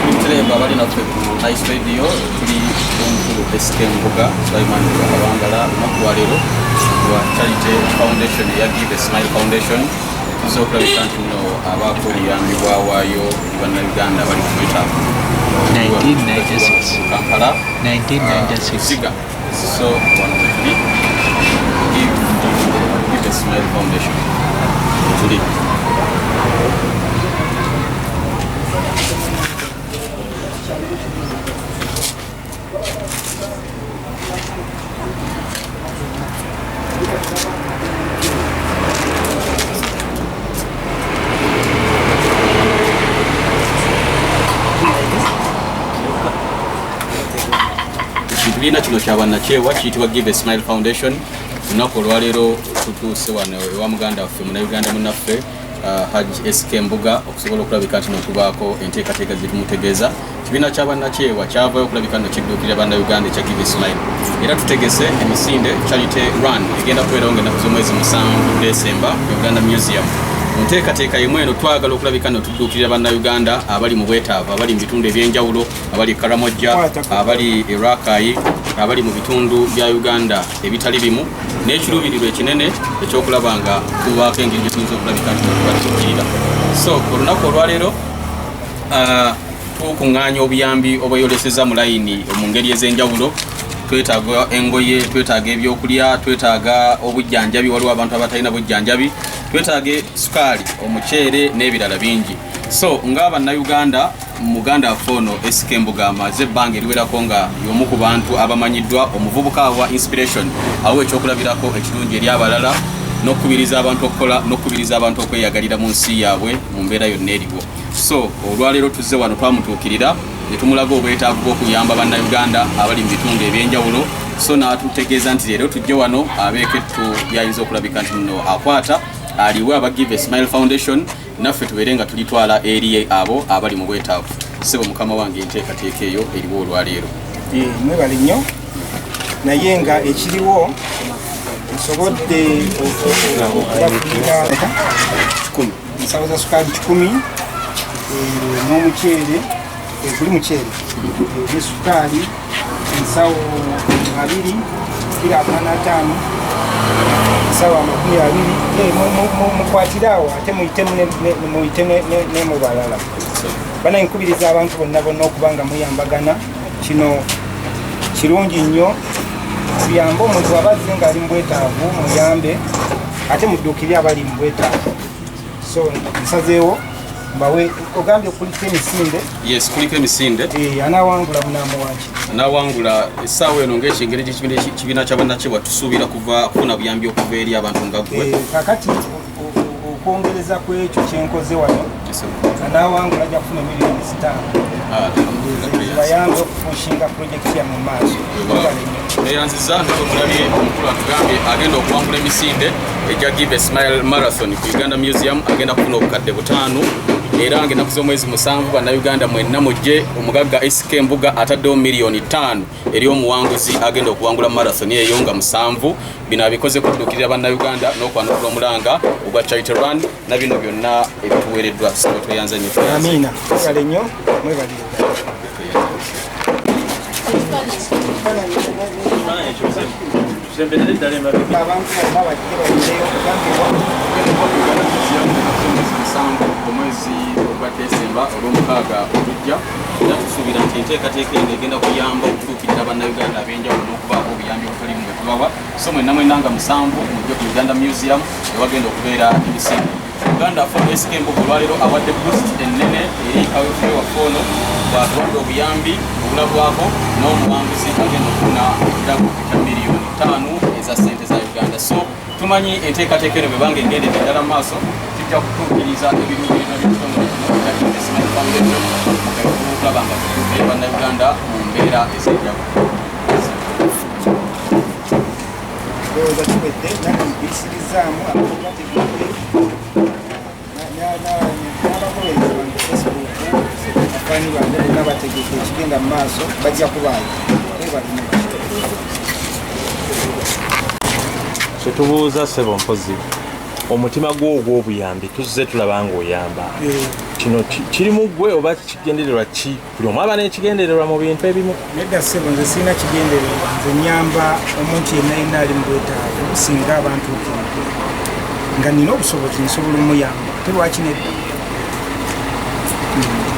Mutulemba abali naffe ku Nice Radio, tuli omukulu SK Mbuga Sulaiman Kabangala. Olunaku lwaleero lwa Charity Foundation eya Give a Smile Foundation. Tuzze okulabika nti nno abaako obuyambi bwawaayo eri Bannayuganda abali ku bwetaavu. 1996. Kampala. 1996. Siga so wano tuli Give a Smile Foundation tuli. Ekibiina kino kya bannakyewa kiyitibwa Give a Smile Foundation. Olunaku olwaleero tutuuse wano ewa muganda waffe, Munnayuganda munnaffe, Hajj SK Mbuga, okusobola okulabika nti notubaako enteekateeka zetumutegeeza. Kibiina kya bannakyewa kyavayo okulabika nno kidduukirira Bannayuganda ekya Give a Smile, era tutegese emisinde charity run egenda kubeerawo nga ennaku z'omwezi 7 Desemba ku Uganda Museum. Mu nteekateeka yemu eno twagala okulabika nno tudduukirira Bannayuganda abali mu bwetaavu, abali mu bitundu ebyenjawulo, abali e Karamojja, abali e Rakai, abali mu bitundu bya Uganda ebitali bimu, n'ekiruubirirwa ekinene ekyokulaba nga tubaako engeri gye tuyinza okulabika nti tubadduukirira. So olunaku olwaleero tukuŋŋaanya obuyambi obweyoleseza mu layini mu ngeri ez'enjawulo. Twetaaga engoye, twetaaga ebyokulya, twetaaga obujjanjabi, waliwo abantu abatalina bujjanjabi, twetaaga sukaali, omuceere n'ebirala bingi. So nga Bannayuganda, muganda waffe ono SK Mbuga amaze ebbanga eriwerako nga y'omu ku bantu abamanyiddwa, omuvubuka awa inspiration, awa ekyokulabirako ekirungi eri abalala, n'okukubiriza abantu okukola, n'okukubiriza abantu okweyagalira mu nsi yaabwe mu mbeera yonna eriwo. So olwaleero tuzze wano, twamutuukirira ne tumulaga obwetaavu bw'okuyamba Bannayuganda abali mu bitundu ebyenjawulo. So n'atutegeeza nti leero tujje wano abeeko ettu byayinza okulabika nti nno akwata aliwe aba Give a Smile Foundation, naffe tubeere nga tulitwala eri abo abali mu bwetaavu. Ssebo mukama wange, enteekateeka eyo eriwo olwaleero. Mwebale nnyo, naye nga ekiriwo nsobodde okubafunira ensawo za sukaali 100, n'omuceere, guli muceere, ne sukaali ensawo 20, kiro 55, ensawo 20. Mukwatire awo ate muyite ne mu balala. Banaye, nkubiriza abantu bonna bonna okuba nga muyambagana. Kino kirungi nnyo, tuyambe omuntu aba azze ng'ali mu bwetaavu, muyambe ate mudduukirire abali mu bwetaavu. So nsazeewo mbawe, ogambye kuliko emisinde? Yes, kuliko emisinde. Anaawangula munaamuwaki? Anawangula essaawa eno ng'ekyengeri gy'ekibiina kya bannakyewa, tusuubira kuva kufuna buyambi okuva eri abantu nga ggwe. Kakati okwongereza ku ekyo kyenkoze wano, anaawangula ajja kufuna miliyoni 5 zibayambe okupushinga projekiti yammwe mu maaso. Mwebale nnyo. Neyanziza nga bwe mulabye omukulu atugambye agenda okuwangula emisinde ejja Give a Smile Marathon ku Uganda Museum agenda kufuna obukadde 5. Era nga ennaku z'omwezi 7, Bannayuganda mwenna mujje. Omugagga SK Mbuga ataddewo miliyoni 5 eri omuwanguzi agenda okuwangula marathon eyo nga 7. Bino abikoze kudduukirira Bannayuganda n'okwanukula omulanga ogwa charity run na bino byonna ebituweereddwa. Sebo, tweyanza nnyo, tweyanze. Amiina, mwebale nnyo, mwebalire ddala. Abantu bonna bajje bayireyo okugambibwa. 7 omwezi ogwa Desemba, olwomukaaga olujja. Era tusuubira nti enteekateeka eno egenda kuyamba okutuukirira Bannayuganda ab'enjawulo n'okubaako obuyambi obutali mu bwe tubawa. So mwenna mwenna nga 7 mujje ku Uganda Museum ewagenda okubeera emisinde. Muganda waffe SK Mbuga olwaleero awadde boost ennene eri kawefube waffe ono bw'atuwadde obuyambi obulabwako n'omuwanguzi agenda okufuna ekirabo ekya 5 miliyoni eza ssente za Uganda. So tumanyi enteekateeka eno bwebanga egendedde ddala mu maaso, tujja kutuukiriza ebiruubirirwa by'ekitongole kino ekya Investment Foundation mu kawefube okulaba nga tutuukire Bannayuganda mu mbeera ez'enjawulo. Ndowooza kiwedde, nange mbiyisirizaamu abategedde n'abagoberezi bange Facebook, abafaani bange bonna bategedde ekigenda mu maaso, bajja kubaayo ebalimu. Kyetubuuza, ssebo, mpozi omutima gwo ogw'obuyambi, tuzze tulaba ng'oyamba, kino kirimu ggwe oba kigendererwa ki? Buli omu aba n'ekigendererwa mu bintu ebimu. Nedda ssebo, nze sirina kigendererwa. Nze nyamba omuntu yenna yenna ali mu bwetaavu. Singa abantuukiridde nga nina obusobozi, nsobola omuyamba, ate lwaki nedda?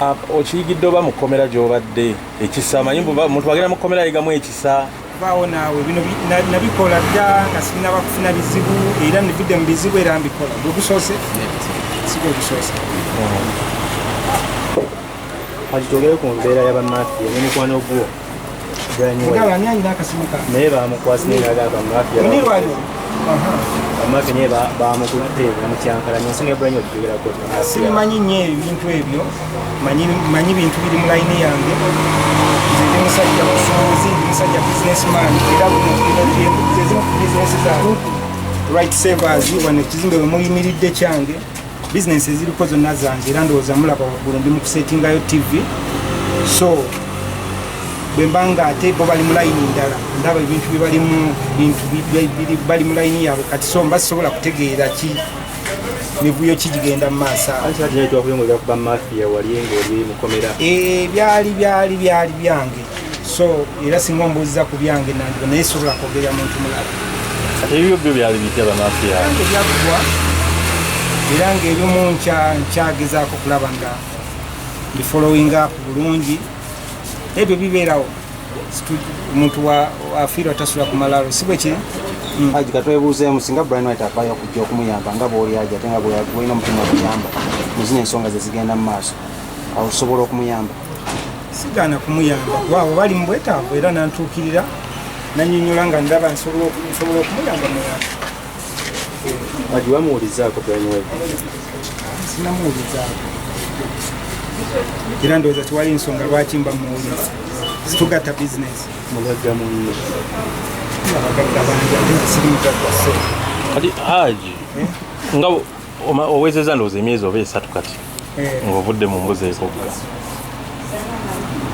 Ah, okiyigidde oba mu kkomera gy'obadde ekisa? Manyi omuntu agenda mu kkomera ayigamu ekisa. Vaawo naawe, bino nabikola dda nga sirinaba kufuna bizibu, era nivudde mu bizibu era mbikola. Gwe gusoose? Si gwe gusoose. Kati twogere ku mbeera y'abamafiya ne mukwano gwo Brian White. Mugaba ani alina akasimu ka Naye bamukwasa, naye naga bamafiya. Muniru aliwo? Aha. Bamafiya naye bamukutte bamukyankalanya. Ensonga ya Brian White tuyogerako. Sibimanyi nnyo ebintu ebyo. Manyi bintu biri mu layini yange. Nze ndi musajja musuubuzi, ndi musajja businessman, era buno bino zezimu ku bizinesi zange, Right Savers. Wano ekizimbe we muyimiridde kyange, bizinesi eziriko zonna zange, era ndowooza mulaba waggulu ndi mu kusetingayo TV. So bwe mba nga ate bo bali mu layini ndala, ndaba ebintu bye balimu, bintu bali mu layini yaabwe kati, so mba sisobola kutegeera ki mivuyo ki gigenda mu maaso awo. Anti kati naye twakuyongera ku bamafiya wali ng'oli mukomera. Eh, byali byange, so era singa ombuuziza ku byange nandiba, naye sobola kwogerera muntu mulala. Kati ebibyo byo byali bitya, bamafiya? Byange byaggwa, era ng'ebimu nkyagezaako kulaba nga ndi following up bulungi. Ebyo bibeerawo. Omuntu afiirwa tasula ku malalo, si bwe kiri? Haji, katwebuuzeemu, singa Brian White avaayo okujja okumuyamba nga bw'oli aja, ate nga bw'olina omutima oguyamba mu zino ensonga ze zigenda mu maaso, awo osobola okumuyamba? Sigaana kumuyamba, kuba abo bali mu bwetaavu, era nantuukirira nanyonyola nga ndaba nsobola okumuyamba, muyamba. Haji, wamuwulizaako Brian White? Sinamuwulizaako, era ndowooza tewali nsonga lwaki mba muwuliza, situgatta bizinesi. Mugagga munno. Abagagga bangi, ate nze siri mugagga se. Kati Haji, nga owezezza ndowooza emyezi oba 3 kati ng'ovudde mu mbuzi ekogga,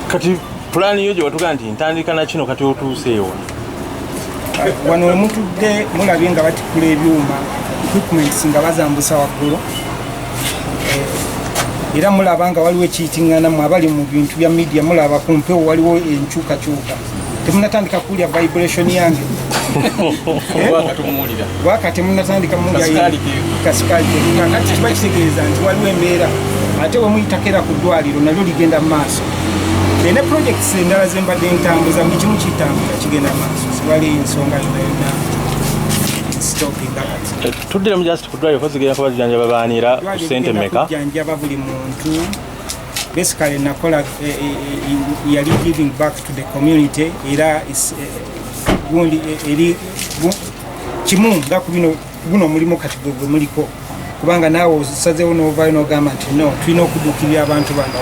kati pulaani yo gye watugaa nti ntandika na kino, kati otuuseewa? Wano wemutudde mulabye nga batikkula ebyuma, equipments nga bazambusa waggulu. Era mulaba nga waliwo ekiyitiŋŋanamu. Abali mu bintu bya media mulaba ku mpewo waliwo enkyukakyuka. Temunatandika kuwulya vibration yange? Waka tumuwulira. Waka temunatandika. Kasukaali keeko. Kasukaali keeko. Kakati kiba kitegeeza nti waliwo embeera, ate wemuyitako era ku ddwaliro nalyo ligenda mu maaso ne projects endala zembadde ntambuza, buli kimu kitambula kigenda mu maaso. Siwali nsonga yonna yonna stoppinga kati. Tuddire mu just ku ddwaliro, ko zigenda kuba zijjanjaba baanira ku ssente mmeka? Kujjanjaba buli muntu. Basically nakola yali giving back to the community, era gundi eri kimu nga ku bino, guno omulimu kati gwe gwe muliko, kubanga naawe osazeewo n'ovaayo n'ogamba nti no, tulina okuduukirira abantu bano.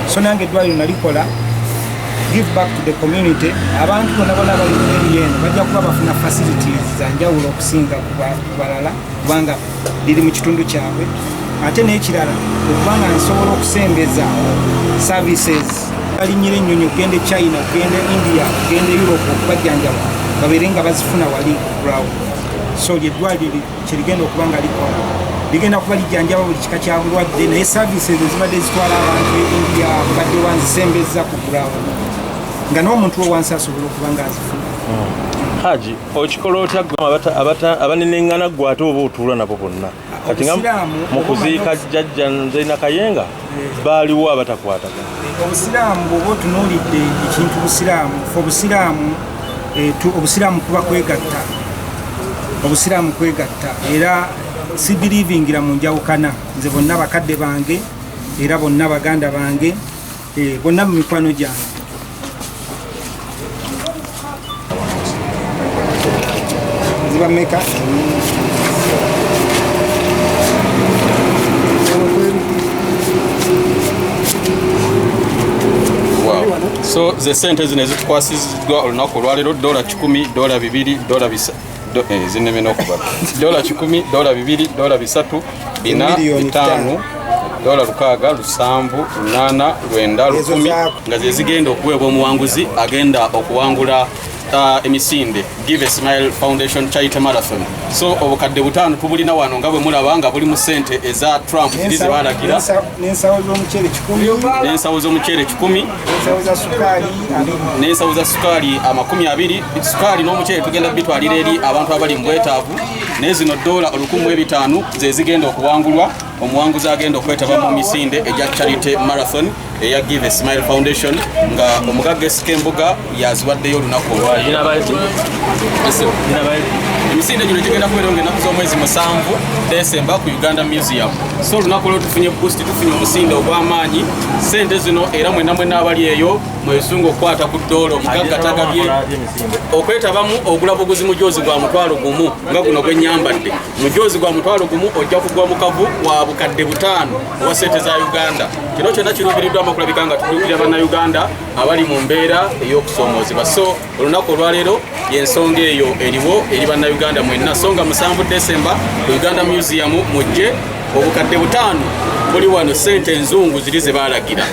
So nange eddwaliro nalikola give back to the community. Abantu bonna bonna bali mu area eno bajja kuba bafuna facilities za njawulo okusinga ku balala, kubanga liri mu kitundu kyabwe. Ate n'ekirala, okubanga nsobola okusembeza services, balinyira ennyonyi okugenda e China, okugenda e India, okugenda e Europe okubajjanjaba, babeere nga bazifuna wali ground. So lyeddwaliro kyerigenda okuba nga likola, ligenda kuba lijjanjaba buli kika kya bulwadde, naye services ezibadde zitwala abantu e India babadde wanzisembeza ku ground, nga n'omuntu owansi asobola okuba nga azifuna. Haji, okikola otya gwe abaneneŋŋana gwe ate oba otuula nabo bonna? Kati nga mu kuziika jjajja Nzeina Kayenga baaliwo abatakwatagana. Obusiraamu bw'oba otunuulidde ekintu busiraamu, fe obusiraamu, obusiraamu kuba kwegatta, obusiraamu kwegatta. Era Sibirivingira mu njawukana, nze bonna bakadde bange era bonna baganda bange, bonna mu mikwano gyange. Ziba mmeka? Wow. So ze sente zino ezitukwasiziddwa olunaku olwaleero, $100, $2, zineme n'okubala, $100, $2, $3, 4, Emiliyoni 5, $6, 7, 8, 9, Ezo 10, zaako. nga ze zigenda okuweebwa omuwanguzi agenda okuwangula emisinde Give a Smile Foundation Charity Marathon. So obukadde 5 tubulina wano nga bwe mulaba nga buli mu ssente eza Trump ziri ze baalagira. N'ensawo z'omuceere 100, N'ensawo z'omuceere 100, n'ensawo za sukaali 20. N'ensawo za sukaali 20. Sukaali n'omuceere tugenda bitwalira eri abantu abali mu bwetaavu. Naye zino $1,500 ze zigenda okuwangulwa omuwanguzi agenda okwetaba mu misinde egya Charity Marathon eya Give a Smile Foundation, nga omugagga Esika Embuga yaziwaddeyo olunaku olwaleero. Emisinde gino gigenda kubeerawo ng'ennaku z'omwezi 7 Desemba ku Uganda Museum. So olunaku olwo tufunye boost, tufunye omusinde ogw'amaanyi. Sente zino era mwenna mwenna abali eyo mwesunga okukwata ku ddoola omugagga tagabye. Okwetabamu ogula buguzi mujoozi gwa 10,000 nga guno gwe nnyambadde. Mujoozi gwa 10,000 ojja kugwa mu kavu wa 5,000 owa sente za Uganda. Kino kyonna kiruubiriddwamu okulabika nga tutuukirira Bannayuganda abali mu mbeera ey'okusoomoozebwa. So olunaku olwaleero y'ensonga eyo eriwo eri Bannayuganda mwenna. So nga 7 Desemba ku Uganda Museum mujje, obukadde 5 buli wano, sente enzungu ziri ze baalagira.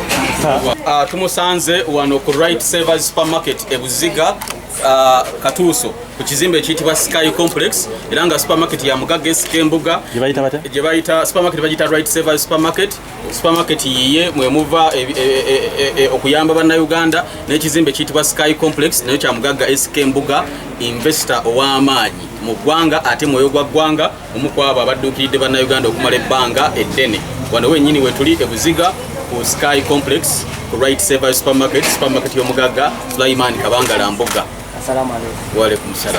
Tumusanze wano ku Right Savers Supermarket e Buziga, Katuuso, ku kizimbe ekiyitibwa Sky Complex, era nga supermarket ya mugagga Esika Embuga. Gye bayita batya? Gye bayita supermarket bagiyita Right Savers Supermarket. Supermarket yiye mwemuva okuyamba Bannayuganda, n'ekizimbe ekiyitibwa Sky Complex nayo kya mugagga Esika Embuga, investor ow'amaanyi mu ggwanga ate mwoyo gwa ggwanga, omu ku abo abadduukiridde Bannayuganda okumala ebbanga eddene. Wano wennyini we tuli e Buziga ku Sky Complex ku Right Savers Supermarket, supermarket y'omugagga Sulaiman Kabangala Mbuga. Assalamu alaikum. Wa alaikum salam.